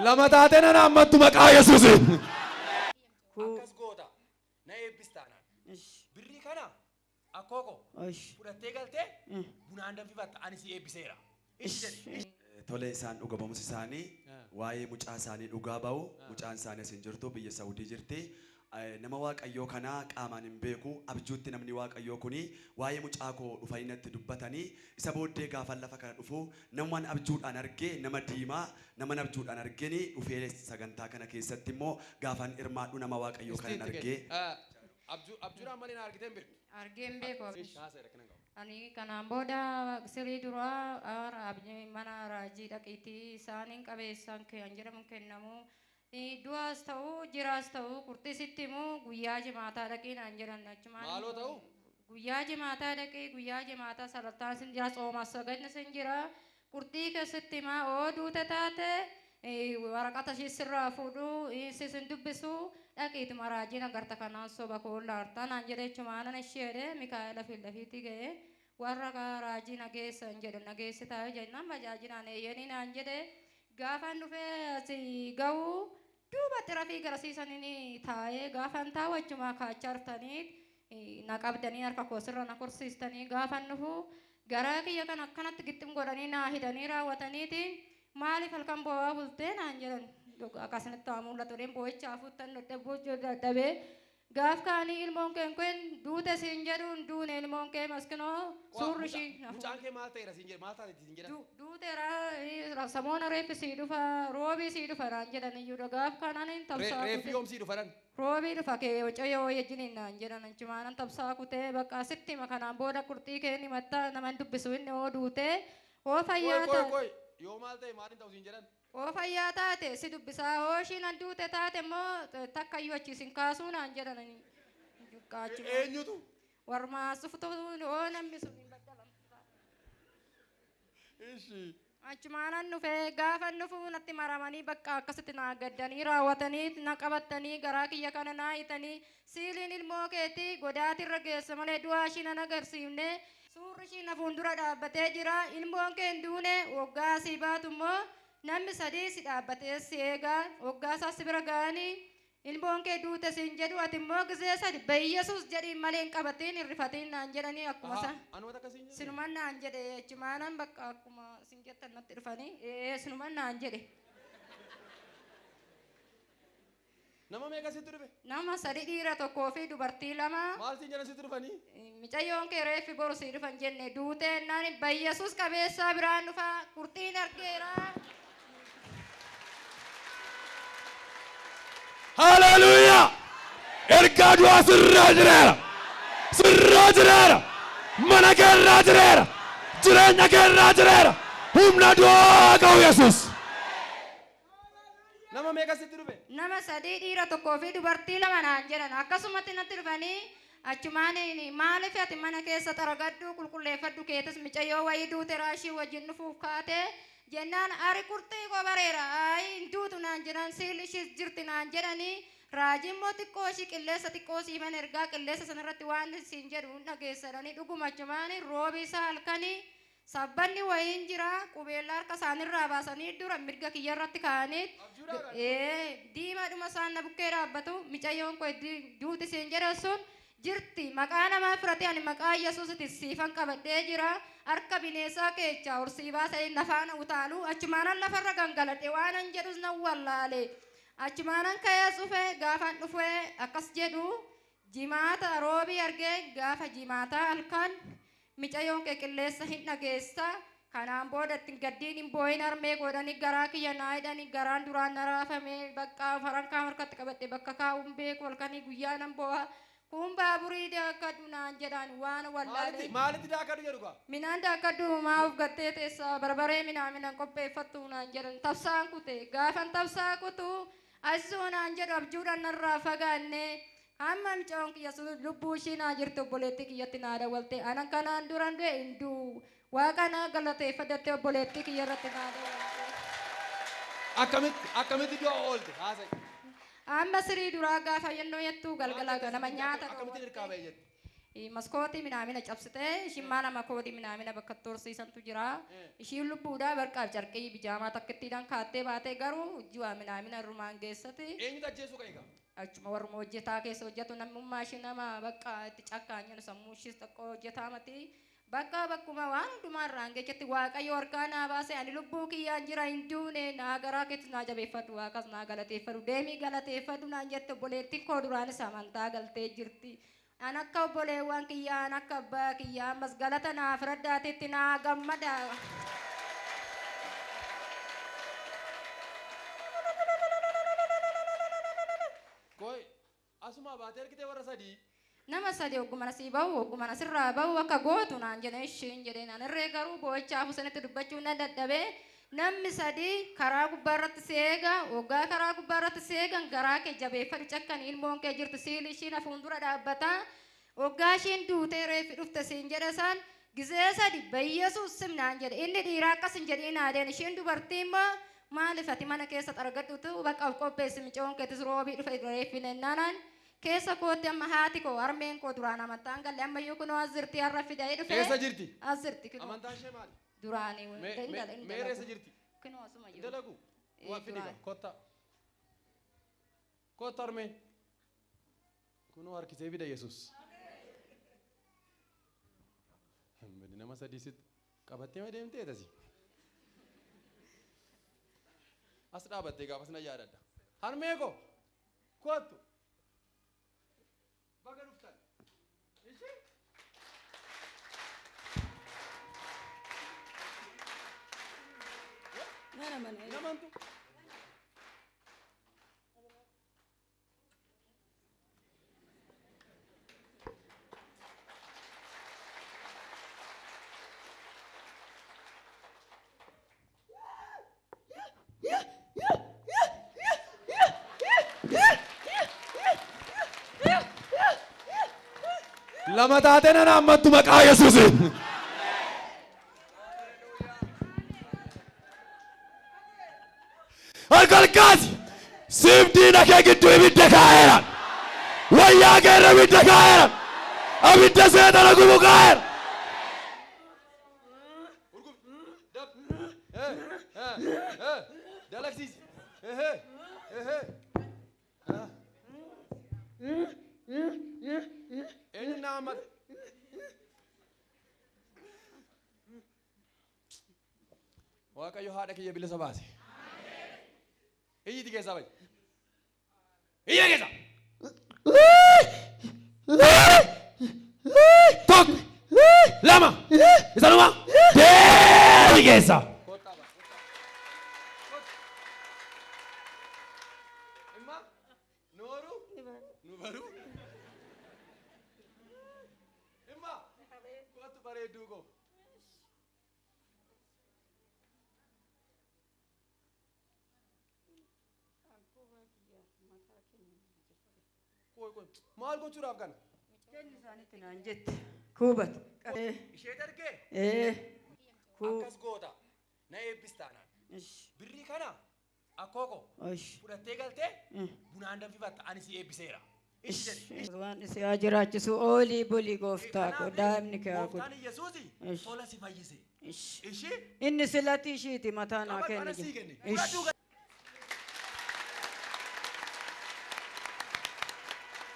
Lama taatee nan hammattu maqaa Yesuusiin. Akkas goota na eebbista anaan. Birrii kana akkoo koo fudhattee galtee bunaan danfifatta ani si eebbiseera. Ishi jedhi. Tole isaan dhuga ba'umsi isaanii waa'ee mucaa isaanii dhugaa ba'u. Mucaan isaanii as hin jirtu biyya Saudii jirti. Nama Waaqayyoo kana qaamaan hin beeku. Abjuutti namni Waaqayyoo kuni waa'ee mucaa koo dhufanii natti dubbatanii isa booddee gaafan lafa kana dhufu namuman abjuudhaan arge nama diimaa naman abjuudhaan argeni dhufee sagantaa kana keessatti immoo gaafan hirmaadhu nama Waaqayyoo Istii kanan itti kenni. arge. Abjuudhaan malee na argitee hin beektu. Argee hin beeku. Ishi haasa'e rakkina hin qabu. Ani kanaan booda sirii duraa mana raajii dhaqiitii isaaniin qabeessaan kan jedhamu kennamu. Du'aas ta'uu jiraas ta'uu qurxii sitti himu guyyaa jimaataa dhaqii naan jedhan achumaan. Maaloo ta'uu? Guyyaa jimaataa dhaqii guyyaa jimaataa salattaan sin jira soomaas sagadni sin jira qurxii keessatti himaa oo duute taate waraqata ishii sirraa fuudhuu sin dubbisu dhaqiituma raajiin agarta kanaan soba koo laartaa naan jedhe achumaan nan ishee jedhe Mikaa'ela fi lafiitti ga'e warra raajii nageessan jedhe nageessitaa jennaan bajaajinaan eeyyanii naan jedhe gaafan dhufee asii ga'u duuba xirafii garasiisanii taa'ee gaafan taa'u achumaa kaachaa jirtanii na qabdanii harka koo sirra na korsiistanii gaafan dhufu garaa kiyya kan akkanatti gixxim godhanii naa hidhanii raawwataniiti maaliif halkan boo'aa bultee naan jedhan akkasinitti haa mul'atu dheen boo'icha hafuuttan dadhabuu dadhabee gaaf kaanii ilmoon kee kun duute siin jedhuun duune ilmoon kee maskinoo suurri ishii Mucaan kee maal ta'eera siin jedhe maal taate siin jedhan? Duuteera samoona reeffi sii dhufa roobii sii dhufa naan jedhan iyyuu gaaf kanaan hin tabsaa Reeffi kutee yoom sii dhufa dhan? roobii dhufa kee wacayyoo wajjiniin naan jedhan achumaanan tabsaa kutee bakka sitti hima kanaan booda qurxii kee ni matta naman dubbisu inni oo duutee oo fayyaa Qoy qoy taate qoy yoo maal ta'e maaliin ta'u siin jedhan? oo fayyaa taate si dubbisaa oo ishiin an duute taate immoo takka iyyuu achi sin kaasuu naan jedhan. Eenyutu? Warmaa suftuu oo namni sun hin baddalamtu. Ishi. Achumaanan dhufee gaafan dhufuu natti maramanii bakka akkasitti naa gaddanii raawwatanii na qabatanii garaa kiyya kana naa hiitanii siiliin ilmoo keetii godaatirra geessa malee du'aa ishii nan agarsiifne suurri ishii na fuuldura dhaabbatee jira ilmoon kee hin duune waggaa sii baatu immoo namni sadii si dhaabbatee si eegaa waggaa isaa si bira ga'anii ilmoon kee duute siin jedhu ati immoo gizee sadi Bayyesuus jedhiin malee hin qabatiin hin rifatiin naan jedhanii akkuma isa. Anuma takka siin jedhe. Sinuman naan jedhe achumaanan bakka akkuma sin jettan natti dhufanii sinuman naan jedhe. Nama meeqa sitti dhufe? Nama sadi dhiira tokkoo fi dubartii lama. Maal siin jedhan sitti dhufanii? Micayyoon kee reeffi boru sii dhufan jenne duutee naan Bayyesuus qabeessaa biraan dhufa qurxiin argeera. Haleluuyaa! Ergaa du'aa sirraa jireera. Sirraa jireera. Mana kee irraa jireera. Jireenya kee irraa jireera. Humna du'aa qabu Yesuus. Nama meeqa sitti dhufe? Nama sadii dhiira tokkoo fi dubartii lama naan jedhan akkasumatti natti dhufanii achumaan maaliif ati mana keessa xaragadhu qulqulleeffadhu keetis micayyoo wayii duute raashii wajjin dhufuuf kaate jennaan ari qurxii koo bareera ayi hin duutu naan jedhan siilli ishiis jirti naan jedhanii raajiin immoo xiqqoo ishii qilleessa xiqqoo siifan ergaa qilleessa sanarratti waan siin jedhu hin dhageessadhanii dhuguma achumaan roobii isaa halkanii sabbanni wayiin jira qubeellaa harka isaanirraa baasanii dura mirga kiyyarratti kaa'anii diimaadhuma isaan na bukkee dhaabbatu micayyoon koo duuti siin jedhan sun jirti maqaa namaa fudhatee ani maqaa Yesuusiti siifan qabadhee jira harka bineensaa keechaa horsii baasee nafaana utaalu achumaanan lafarra gangaladhe waanan jedhus nan wallaale achumaanan ka'ee dhufe gaafan dhufe akkas jedhu jimaata roobii argee gaafa jimaataa halkan micayyoon kee qilleessa hin dhageessa kanaan booda ittiin gaddiin hin boo'in harmee godhanii garaa kiyya naa hidhanii garaan duraan na raafame bakka farankaa harkatti qabadhe bakka kaa'uun beeku halkanii guyyaa nan boo'a kun baaburii daakadhu naan jedhan waan wallaalee. Maalitti daakadhu jedhu gaa? Minaan daakadhu maa of gattee teessa barbaree minaa minan qopheeffattu naan jedhan tabsaan kute gaafan tabsaa kutu azoo naan jedhu abjuudhaan narraa fagaanne hamma mucaan kiyya sun lubbuu ishii naa jirti obboleettii kiyyatti naa dawwalte anan kanaan duran du'e hin du'u waaqa naa galateeffadhatte obboleettii kiyya irratti naa dawwalte. Akkamitti du'a oolte? Haasa'i. Amma sirii duraa gaafa yennoo jettu galgala ganama nyaata Akkamittiin hirkaa ba'e jette? Maskootii minaamina cabsitee ishiin mana makoodii minaamina bakka torsiisantu jira. Ishiin lubbuudhaa barqaaf carqii bijaamaa takkittiidhaan kaattee baatee garuu ji'a minaamina rumaan geessati. Eenyutu ajjeesuu ka'e egaa? Achuma warruma hojjetaa keessa hojjetu namummaa ishii nama bakka itti cakkaanyan sammuu ishiis xiqqoo hojjetaa mati. Bakka bakkuma waan hundumaa irraan geechetti Waaqayyo harkaa naa baase ani lubbuu kiyyaan jira hin duune naa garaa keetti naa jabeeffadhu Waaqas naa galateeffadhu deemii galateeffadhu naan jette obboleettiin koo duraanis amantaa galtee jirti. An akka obboleewwan kiyyaa an akka abbaa kiyyaa ammas galata naaf raddaatetti naa gammada. Koi asuma baatee argitee warra sadii. Nama sadi oggumana sii bahu oggumana sirraa bahu akka gootu naan jedhe ishiin jedheen an irree garuu boo'ichaaf isinitti dubbachuu nan dadhabee namni sadi karaa gubbaa irratti si eega waggaa karaa gubbaa irratti si eegan garaa kee jabeeffadhu cakkanii ilmoon kee jirtu siil ishiin fuuldura dhaabbata waggaa ishiin duutee reeffi dhufte siin jedhe san gizee sadi bayyesuus simnaan jedhe inni dhiiraa akkas hin jedhiin aadeen ishiin dubartii immoo maaliif ati mana keessa xaragadhutu bakka of qopheessi micoon keetis roobii dhufe reeffi nennaanaan keessa kootti amma haati koo harmeen koo duraan amantaan galle ammayyuu kunoo as jirti har'a fidee dhufe. Eessa jirti? As jirti kunoo. Amantaan ishee maali? Duraanii Meera eessa jirti? Kunoo asuma jiru. Dalagu. Waa fidi gaa kotta. Kotta harmeen. Kunoo harkisee fida Yesuus. Badi nama sadii sitti qabattee ma deemtee tasi. As dhaabattee gaafas na yaadadha. Harmee koo kottu. Baga dhuftan. Ishee. Mana mana. Namantu. Lama taatee nan hammattu maqaa Yesuusiin. Harka ol kaasi. Siif diina kee gidduu ibidda kaa'eera. Wayyaa kee irra ibidda kaa'eera. Abidda seexana gubu kaa'eera. Dab. Dalagsiisi. Eenyu na hammata? Waaqayyo haadha kiyya bilisa baase. Iyyiti keessaa bahi. Iyya keessaa. Tokko, lama, isa dhuma deemi keessaa. Kottaa bahi. Imma nooru nu baru. Imma kottu bareedduu koo. Qoy qoy maal gochuudhaaf kana? Kenni isaaniitti naan jette. Kuubat. Ishee dargee Kuu. akkas goota na eebbistaa naan. Birrii kana akkoo koo fudhattee galtee bunaan danfifatta ani si eebbiseera. Ishi jedhe. Waan si haa jiraachisu oolii bulii gooftaa koo daa'imni kee haa Gooftaan guddu. Yesuusi tola si fayyise. Ishi Inni silatii ishiiti mataa naa qabadhu kenni ana sii jedhe. kenne. Fudhadhuu